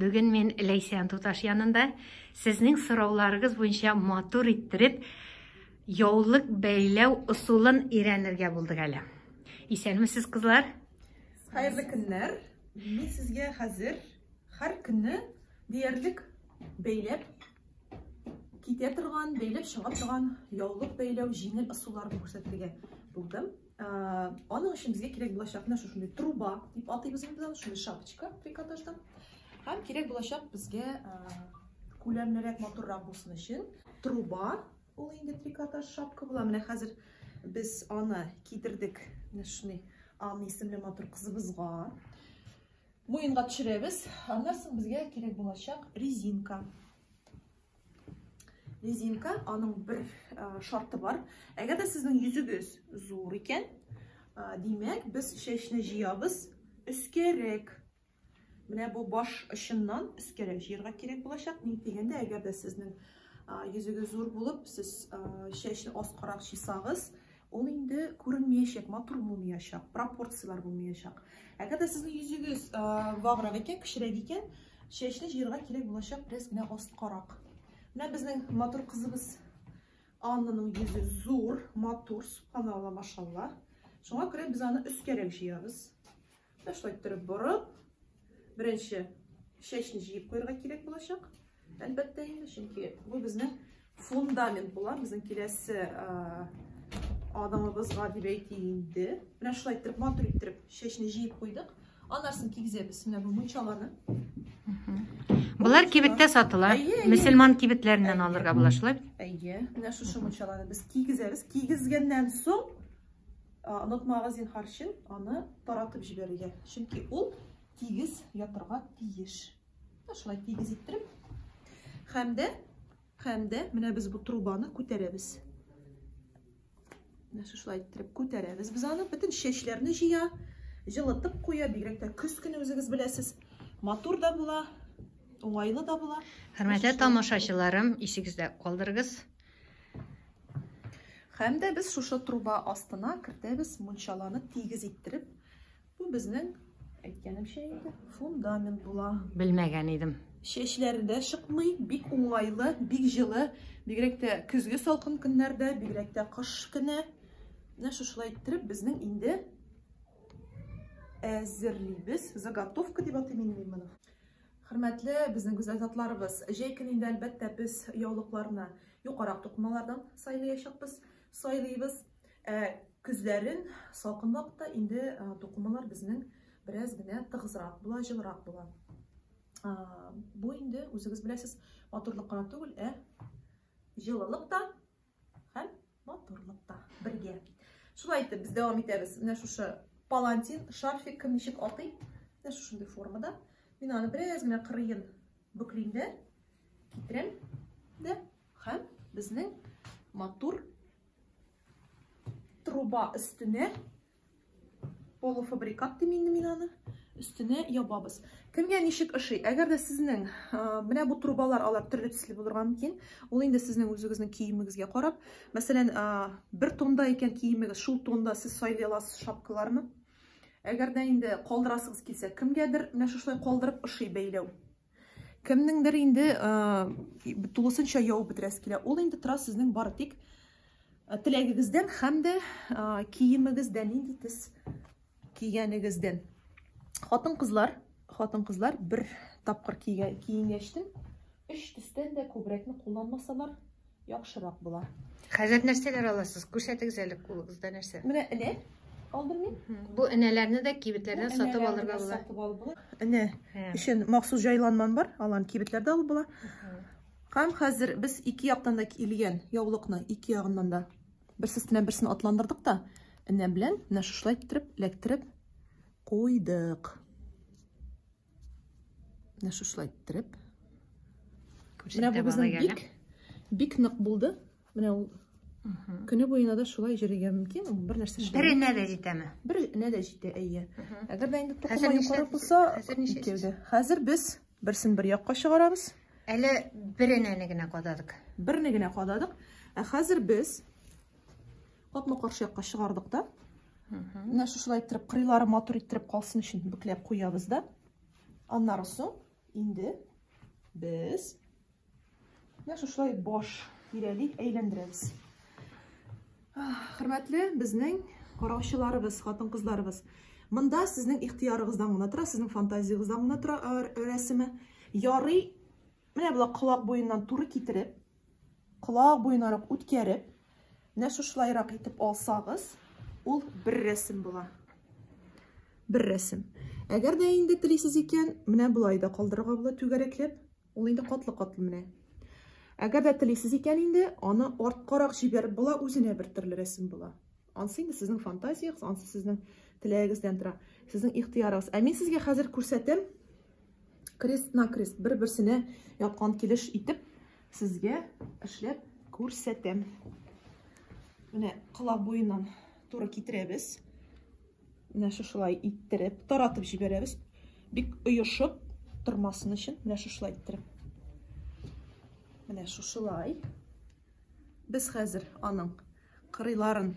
Бүген мин Ләйсән туташ янында сезнең сорауларыгыз буенча матур иттереп яулык бәйләү ысулын өйрәнергә булдык әле. Исәнмесез, кызлар? Хәерле көннәр. Мин сезгә хәзер һәр көнне диярлек бәйләп китә торган, бәйләп чыга торган яулык бәйләү җиңел ысулларын күрсәтергә булдым. Аның өчен безгә кирәк булачак менә шушындый труба дип атыйбыз инде без аны, шундый шапочка трикотаждан. Һәм кирәк булачак безгә күләмлерәк, матуррак булсын өчен труба, ул инде трикотаж шапка була. Менә хәзер без аны кидердек менә шундый Анна исемле матур кызыбызга. Муенга төшерәбез. Аннан соң безгә кирәк булачак резинка. Резинка, аның бер шарты бар. Әгәр дә сезнең йөзегез зур икән, димәк, без чәчне җыябыз өскәрәк. Менә бу баш очыннан өскәрәк җыярга кирәк булачак. Ник дигәндә, әгәр дә сезнең йөзегез зур булып, сез чәчне аскарак җыйсагыз, ул инде күренмәячәк, матур булмаячак, пропорцияләр булмаячак. Әгәр дә сезнең йөзегез ваграк икән, кечерәк икән, чәчне җыярга кирәк булачак бераз генә аскарак. Менә безнең матур кызыбыз Аннаның йөзе зур, матур, субханалла, машалла. Шуңа күрә без аны өскәрәк җыябыз. Менә шулай иттереп борып, беренче чәчне җыеп куярга кирәк булачак. Әлбәттә инде, чөнки бу безнең фундамент була, безнең киләсе адымыбызга дип әйтик инде. Менә шулай иттереп, матур иттереп чәчне җыеп куйдык. Аннан кигезәбез менә бу мунчаланы. Болар кибеттә сатыла. Мөселман кибетләреннән алырга була шулай бит? Әйе. Менә шушы мунчаланы без кигезәбез. Кигезгәннән соң, онытмагыз зинһар өчен, аны таратып җибәрергә. Чөнки ул тигез ятырга тиеш. Менә шулай тигез иттереп. Һәм дә менә без бу трубаны күтәрәбез. Менә шулай иттереп күтәрәбез без аны. Бөтен чәчләрне җыя, җылытып куя, бигрәк тә көз көне үзегез беләсез. Матур да була, уңайлы да була. Хөрмәтле тамашачыларым, исегездә калдырыгыз. Һәм дә без шушы труба астына кертәбез мунчаланы тигез иттереп. Бу безнең, әйткәнемчә инде, фундамент була. Белмәгән идем. Чәчләре дә чыкмый, бик уңайлы, бик җылы. Бигрәк тә көзге салкын көннәрдә, бигрәк тә кыш көне. Менә шушылай иттереп безнең инде әзерлибез. Заготовка дип атыйм инде мин моны. Хөрмәтле безнең гүзәл затларыбыз, җәй көне инде әлбәттә без яулыкларны юкарак тукымалардан сайлаячакбыз, сайлыйбыз. Ә көзләрен салкын вакытта инде тукымалар безнең бераз генә тыгызрак була, җылырак була. Бу инде үзегез беләсез, матурлык кына түгел, ә җылылык та һәм матурлык та бергә. Шулай итеп без дәвам итәбез. Менә шушы палантин, шарфик кем ничек атый, менә шушындый формада. Мин аны бераз генә кырыен бөклим дә, китерәм дә һәм безнең матур труба өстенә, полуфабрикат дим инде мин аны, өстенә ябабыз. Кемгә ничек ошый? Әгәр дә сезнең, менә бу трубалар, алар төрле төсле булырга мөмкин. Ул инде сезнең үзегезнең киемегезгә карап. Мәсәлән, бер тонда икән киемегез, шул тонда сез сайлый аласыз шапкаларны. Әгәр дә инде калдырасыгыз килсә, кемгәдер менә шушылай калдырып ошый бәйләү. Кемнеңдер инде, тулысынча ябып бетерәсе килә. Ул инде тора сезнең бары тик теләгегездән һәм дә киемегездән, нинди төс кигәнегездән. Хатын-кызлар бер тапкыр киенгәчтен өч төстән дә күбрәкне кулланмасалар яхшырак була. Хәзер нәрсәләр аласыз? Күрсәтегез әле кулыгызда нәрсә. Менә энә алдым мин. Бу энәләрне дә кибетләрдән Бу сатып энәләрне алырга дә була. сатып алып була. Энә өчен махсус җайланмам бар, аларны кибетләрдә алып була. Һәм хәзер без ике яктан да килгән яулыкны ике ягыннан да берсе өстенә берсен атландырдык та, энә белән менә шушылай иттереп эләктереп куйдык. Менә шушылай иттереп. Менә бу Күрсәтә безнең балык әле. бик, бик нык булды. Менә ул көне буена да шулай йөрергә мөмкин, ул бер нәрсә Бер эшләми. энә дә җитәме? Бер энә дә җитә, әйе. Әгәр дә инде тукыма Хәзер югары нишләтәсез? булса, Хәзер нишләтәсез? икәү дә. Хәзер без берсен бер якка чыгарабыз. Әле бер энәне генә кададык. Берне генә кададык. Ә хәзер без капма-каршы якка чыгардык та. Менә шушылай иттереп, кырыйлары матур иттереп калсын өчен бөкләп куябыз да. Аннары соң инде без менә шушылай баш тирәли әйләндерәбез. Хөрмәтле безнең караучыларыбыз, хатын-кызларыбыз. Монда сезнең ихтыярыгыздан гына тора, сезнең фантазиягездән гына тора рәсеме. Ярый, менә болай колак буеннан туры китереп, колак буенарак үткәреп, менә шушылайрак итеп алсагыз, ул бер рәсем була. Бер рәсем. Әгәр дә инде телисез икән, менә болай да калдырырга була түгәрәкләп. Ул инде катлы-катлы менә. Әгәр дә телисез икән инде, аны арткарак җибәреп була, үзенә бер төрле рәсем була. Ансы инде сезнең фантазиягез, ансы сезнең теләгегездән тора, сезнең ихтыярыгыз. Ә мин сезгә хәзер күрсәтәм, крест на крест, бер-берсенә яткан килеш итеп сезгә эшләп күрсәтәм. Менә колак буеннан туры китерәбез. Менә шушылай иттереп, таратып җибәрәбез. Бик оешып тормасын өчен, менә шушылай иттереп. Менә шушылай. Без хәзер аның кырыйларын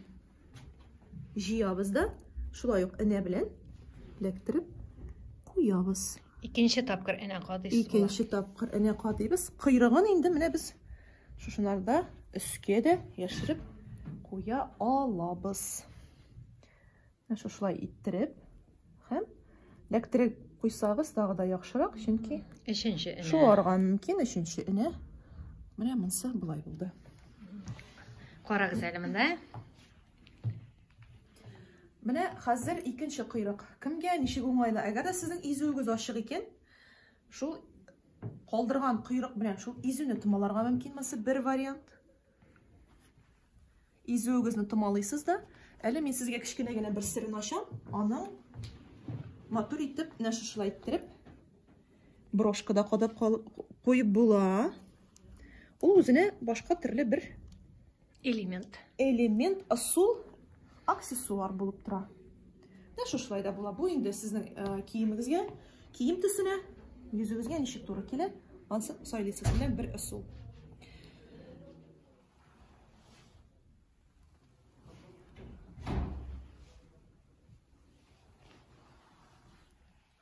җыябыз да, шулай ук энә белән эләктереп куябыз. Икенче тапкыр энә кадыйсыз. Икенче тапкыр энә кадыйбыз. Койрыгын инде менә без шушынарда өскә дә яшереп куя алабыз. Менә шушылай иттереп һәм эләктереп куйсагыз тагы да яхшырак, чөнки өченче энә. Шуарга мөмкин өченче энә. Менә монысы болай булды. Карагыз әле монда. Менә хәзер икенче койрык. Кемгә ничек уңайлы? Әгәр дә сезнең изүегез ачык икән, шул калдырган койрык белән шул изүне томаларга мөмкин, монысы бер вариант. Изүегезне томалыйсыз да. Әле мин сезгә кечкенә генә бер серен ачам. Аның матур итеп, менә шушылай иттереп, брошкада кадап куеп була. Ул үзенә башка төрле бер элемент. Элемент, ысул, аксессуар булып тора. Менә шушылай да була. Бу инде сезнең киемегезгә, кием төсенә, йөзегезгә ничек туры килә, ансы сайлыйсыз. Менә бер ысул.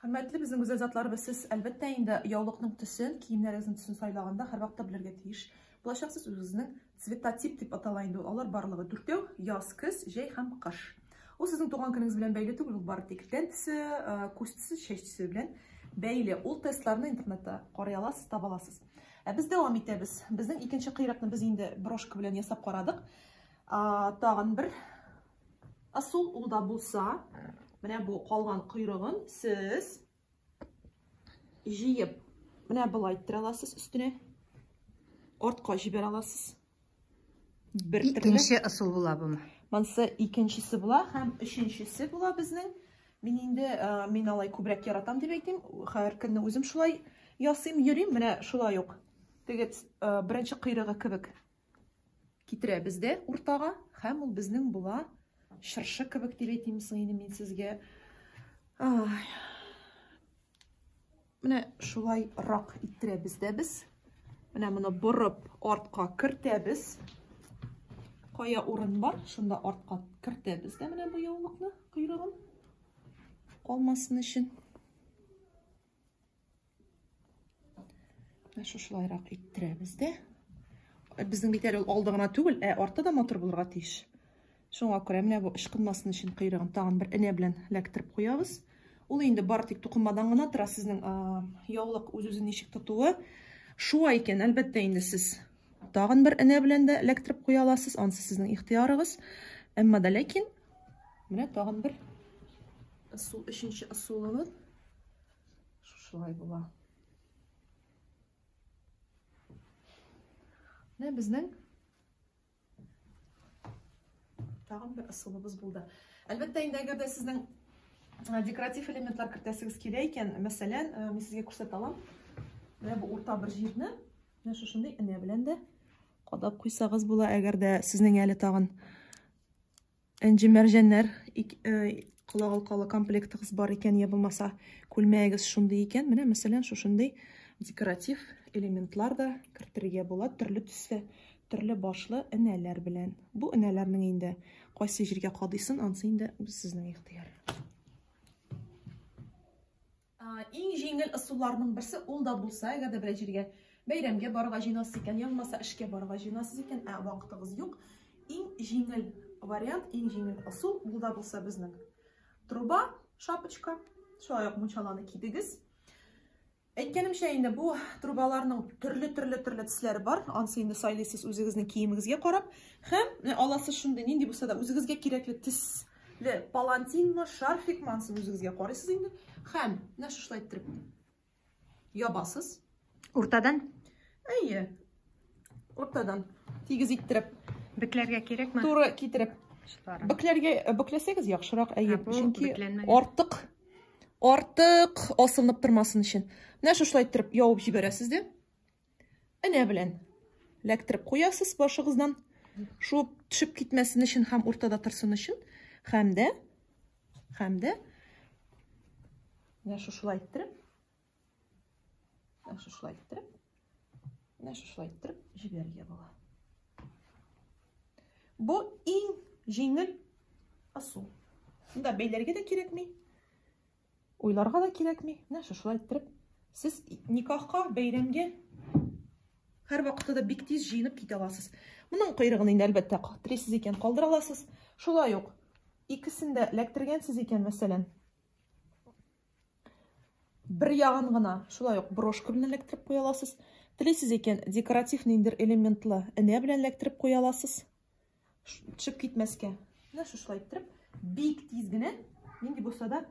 Хөрмәтле безнең гүзәл затларыбыз, сез әлбәттә инде яулыкның төсен, киемнәрегезнең төсен сайлаганда һәрвакытта белергә тиеш булачаксыз. Үзегезнең цветотип дип атала инде ул. Алар барлыгы дүртәү: яз, көз, җәй һәм кыш. Ул сезнең туган көнегез белән бәйле түгел, ул бары тик тән төсе, күз төсе, чәч төсе белән бәйле. Ул тестларны интернетта карый аласыз, таба аласыз. Ә без дәвам итәбез. Безнең икенче кыйракны без инде брошка белән ясап карадык. Тагын бер ысул, ул да булса, менә бу калган койрыгын сез җыеп, менә болай иттерә аласыз өстенә. Артка җибәрә аласыз. Бер төрле. Икенче ысул була бу. Монысы икенчесе була һәм өченчесе була безнең. Мин инде мин алай күбрәк яратам дип әйтим. Һәр көнне үзем шулай ясыйм, йөрим. Менә шулай ук. Теге беренче койрыгы кебек китерәбез дә уртага һәм ул безнең була чыршы кебек дип әйтим соң инде мин сезгә. Ай. Менә шулайрак иттерәбез дә без. Менә моны борып артка кертәбез. Кая урын бар, шунда артка кертәбез дә менә бу яулыкны, койрыгын калмасын өчен. Менә шушылайрак иттерәбез дә. Безнең бит әле ул алды гына түгел, ә арты да матур булырга тиеш. Шуңа күрә менә бу ычкынмасын өчен койрыгын тагын бер энә белән эләктереп куябыз. Ул инде бары тик тукымадан гына тора, сезнең яулык үз-үзен ничек тотуы. Шулай икән, әлбәттә инде сез тагын бер энә белән дә эләктереп куя аласыз, ансы сезнең ихтыярыгыз. Әмма дә ләкин менә тагын бер ысул, өченче ысулыбыз шушылай була. Менә безнең тагын бер ысулыбыз булды. Әлбәттә инде әгәр дә сезнең декоратив элементлар кертәсегез килә икән, мәсәлән, мин сезгә күрсәтә алам. Менә бу урта бер җирне менә шушындый энә белән дә кадап куйсагыз була, әгәр дә сезнең әле тагын энҗе мәрҗәннәр, колак алкалы комплектыгыз бар икән, я булмаса күлмәгегез шундый икән, менә мәсәлән шушындый декоратив элементлар да кертергә була, төрле төсле, төрле башлы энәләр белән. Бу энәләрнең инде кайсы җиргә кадыйсын, ансы инде сезнең ихтыяр. Иң җиңел ысулларның берсе ул да булса, әгәр дә берәр җиргә бәйрәмгә барырга җыенасыз икән, я булмаса эшкә барырга җыенасыз икән, ә вакытыгыз юк, иң җиңел вариант, иң җиңел ысул ул да булса безнең труба, шапочка, шулай ук мунчаланы кидегез. Әйткәнемчә инде, бу трубаларның төрле-төрле төрле төсләре бар. Ансы инде сайлыйсыз үзегезнең киемегезгә карап. Һәм аласыз шундый нинди булса да үзегезгә кирәкле төсле палантинмы, шарфикмы, ансын үзегезгә карыйсыз инде. Һәм менә шушылай иттереп ябасыз. Уртадан? Әйе. Уртадан. Тигез иттереп. Бекләргә кирәкме? Туры китереп. Бекләргә, бекләсәгез яхшырак, әйе. Чөнки артык асылынып тормасын өчен. Менә шушылай иттереп ябып җибәрәсез дә. Энә белән ләктереп куясыз башыгыздан. Шуып төшеп китмәсен өчен һәм уртада торсын өчен. Һәм дә менә шушылай иттереп, менә шушылай иттереп, менә шушылай иттереп җибәрергә була. Бу иң җиңел ысул. Монда бәйләргә дә кирәкми, уйларга да кирәкми. Менә шушылай иттереп сез никахка, бәйрәмгә һәр вакытта да бик тиз җыенып китә аласыз. Моның койрыгын инде әлбәттә телисез икән калдыра аласыз. Шулай ук икесен дә эләктергәнсез икән, мәсәлән, бер ягын гына шулай ук брошка белән эләктереп куя аласыз. Телисез икән, декоратив ниндидер элементлы энә белән эләктереп куя аласыз. Төшеп китмәскә. Менә шушылай иттереп бик тиз генә нинди булса да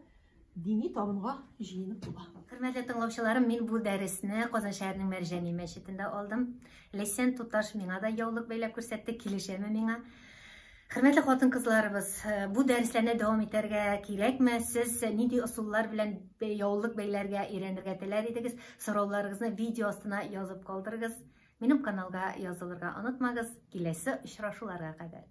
дини табынга җыенып була. Хөрмәтле тыңлаучыларым, мин бу дәресне Казан шәһәренең Мәрҗани мәчетендә алдым. Ләйсән туташ миңа да яулык бәйләп күрсәтте, килешәме миңа? Хөрмәтле хатын-кызларыбыз, бу дәресләрне дәвам итәргә кирәкме? Сез нинди ысуллар белән яулык бәйләргә өйрәнергә теләр идегез? Сорауларыгызны видео астына язып калдырыгыз. Минем каналга язылырга онытмагыз. Киләсе очрашуларга кадәр.